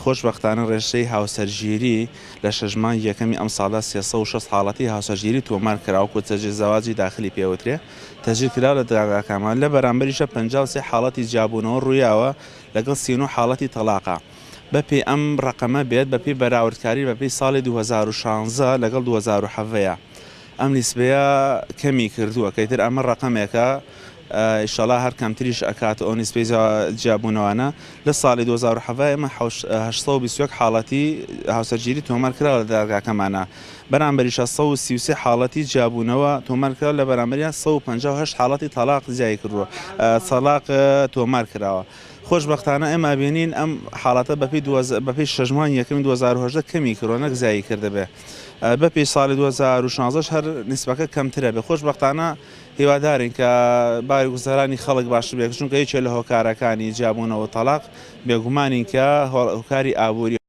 خۆشبەختانە ڕێژەی هاوسەرگیری لە شەش مانگی یەکەمی ئەمساڵدا 360 حاڵەتی هاوسەرگیری تۆمار کرا وەکو تەجدید زەواجی داخلی پێوترێ تەجدید کراوە لە دادگاکانمان لە بەرامبەریشە 53 حاڵەتی جیابوونەوە ڕوویاوە لەگەڵ 39 حاڵەتی تەڵاقە. بەپێی ئەم ڕەقەمە بێت بەپێی بەراوردکاری بەپێی ساڵی 2016 لەگەڵ 2017 ئەم نیسبەیە کەمی کردووە کە ئیتر ئەمە ڕەقەمێکە ئیشەڵا هەر کەمتریش ئەکات ئەو نیسبەی جیابوونەوانە. لە ساڵی 2017 ئێمە 821 حاڵەتی هاوسەرگیری تۆمار کراوە لە دادگاکەمانا، بەرامبەریشە 133 حاڵەتی جیابوونەوە تۆمار کراوە، لە بەرامبەریان 158 حاڵەتی تەڵاق زیای کردووە، تەڵاق تۆمار کراوە. خۆشبەختانە ئێمە ئەبینین ئەم حاڵەتە بەپێی بەپێی شەش مانگی یەکەمی 2018 کەمی کردووە نەک زیایی کردبێ. بەپێی ساڵی 2016 هەر نیسبەکە کەمترە بێ. خۆشبەختانە هیوادارین کە باری گوزەرانی خەڵک باشتر بێت، چونکە یەکێ لە هۆکارەکانی جیابوونەوە و تەڵاق بێگومانین کە هۆکاری ئابووری.